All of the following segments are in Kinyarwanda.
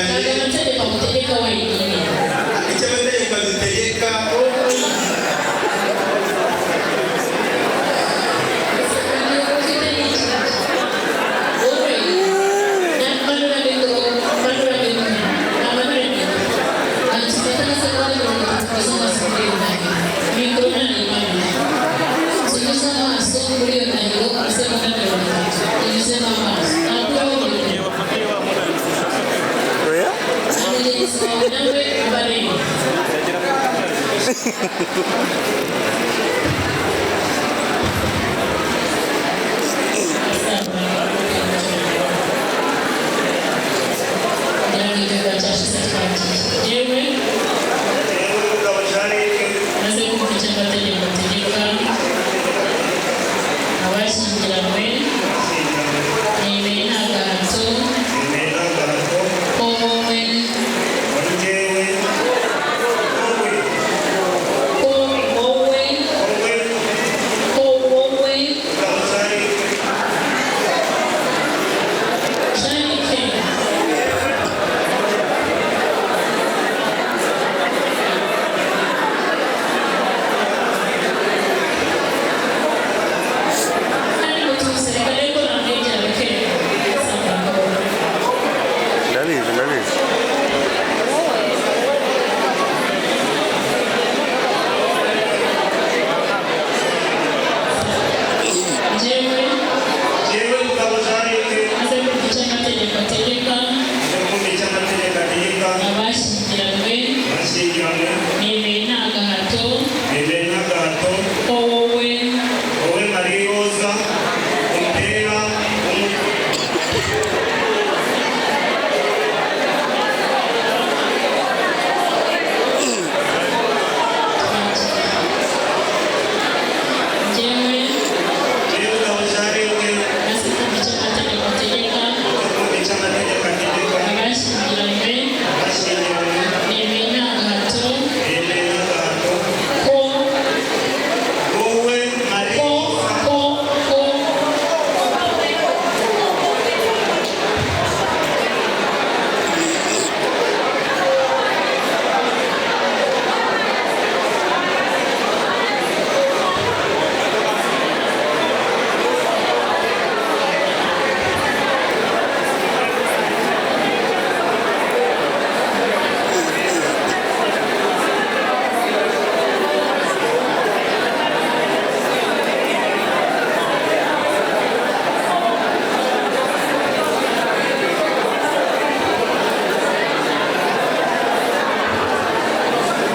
Ntabwo amategeko amutegeka wenyine. Icyo amategeko adutegeka. Ufite n'iki? Wowe manura mikoro, manura mikoro, amanure mikoro. Tufate amasegonda 30 tunyuze amaso kuri iyo ndahiro. Mikoro ntayimanura. Tunyuze amaso kuri iyo ndahiro amasegonda 30. Tunyuzemo amaso. Ntabwo mikoro. Oya. Na mugenzi wawe nawe ubareba. Kugira ngo igikorwa cyashize twagiye. Yewe. Yewe Mugabo Jean-Luc. Maze kumva icyo amategeko ategeka abashyingiranywe, nemeye nta gahato Nemeye nta gahato ko wowe wari jyewe wowe ko wowe wowe ko wowe Mugabo Jean-Luc. Jean-Luc. Kandi mutuze reka rero ko namwegera bikeya. Ndabizi, ndabizi. Njyewe. Yewe Mugabo Jean-Luc. Maze kumva icyo amategeko ategeka Maze kumva icyo amategeko ategeka abashyingiranywe, abashyingiranywe, nemeye nta gahato nemeye nta gahato ko wowe wowe Marie Roza umbera Njyewe. Yewe Mugabo Jean-Luc. Maze kumva icyo amategeko ategeka Maze kumva icyo amategeko ategeka abashyingiranywe, abashyingiranywe, nemeye nta gahato nemeye nta gahato ko wowe Marie ko Roza ko ko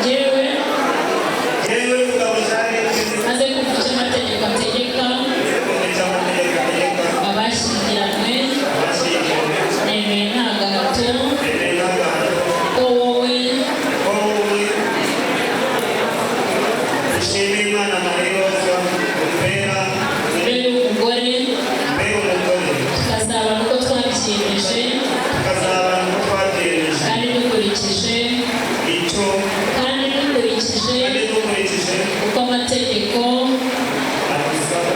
Njyewe. Yewe Mugabo Jean-Luc. Maze kumva icyo amategeko ategeka Maze kumva icyo amategeko ategeka abashyingiranywe, abashyingiranywe, nemeye nta gahato nemeye nta gahato ko wowe ko wowe Nshimiyimana Marie Roza umbera mbere umugore mbere umugore tukazabana uko twabyiyemeje tukazabana uko twabyiyemeje kandi dukurikije icyo kandi dukurikije kandi dukurikije uko amategeko adusaba.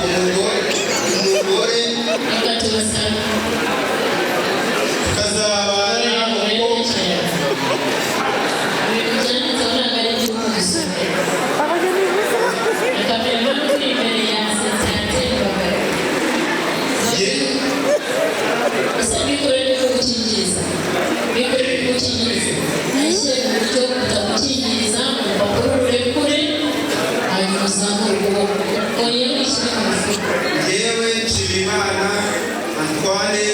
Umugore Reka tubasabe. Tukazabana uko Ibintu byanditseho ntabwo ari ibyo gusomera. Kameramani uri imbere yasetse yatembagaye. Ese mikoro ni kugukingiriza? Mikoro ni kugukingiriza. Ayishyire mu buryo butagukingiriza, mu rupapuro rurekure, hanyuma uzamure ukuboko. Oya, wishyire mu mufuka. Yewe Nshimiyimana Antoine,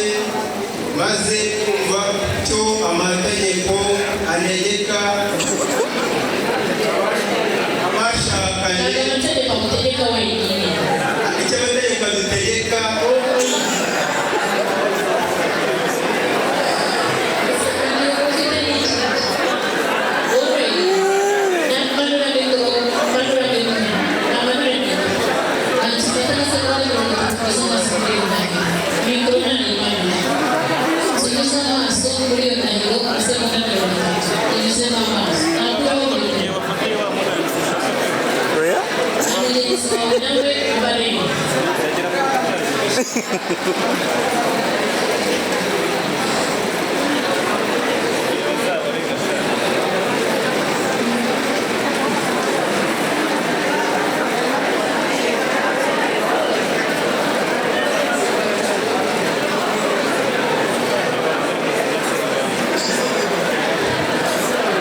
maze kumva icyo amategeko antegeka abashakanye. Ntabwo amategeko agutegeka wenyine. Icyo amategeko adutegeka. Oya.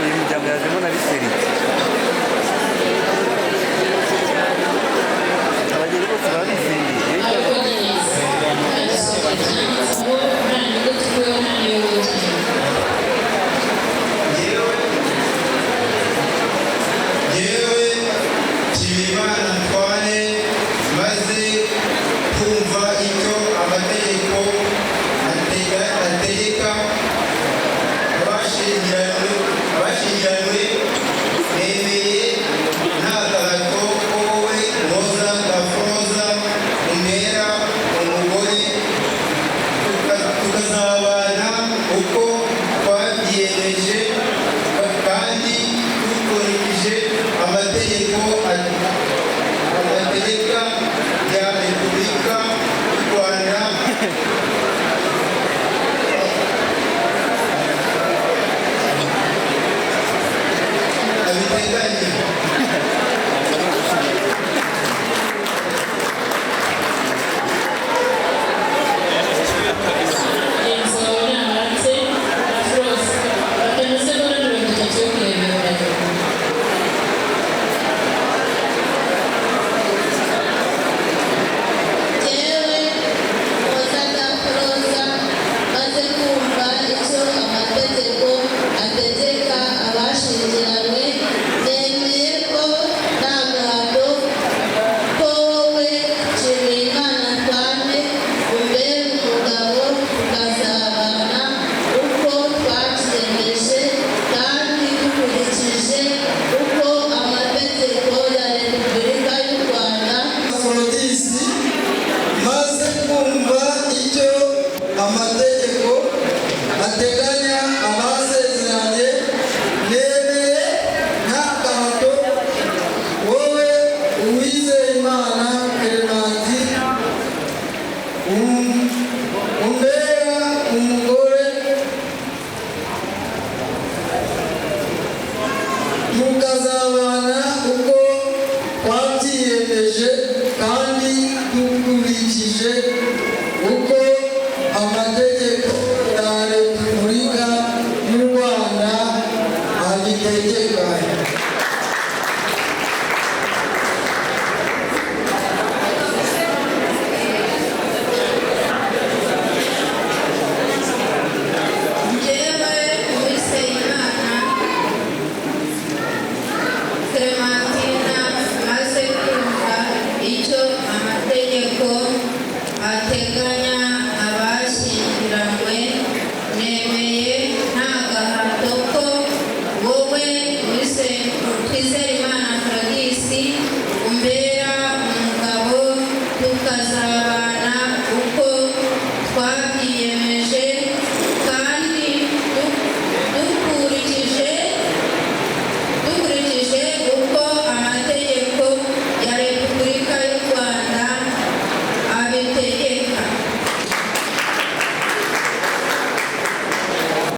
Uyu muryango yajemo na biseri. Abageni bose baba bizingiye. Yewe Nshimiyimana Antoine, maze kumva icyo amategeko ategeka abashyingiranywe.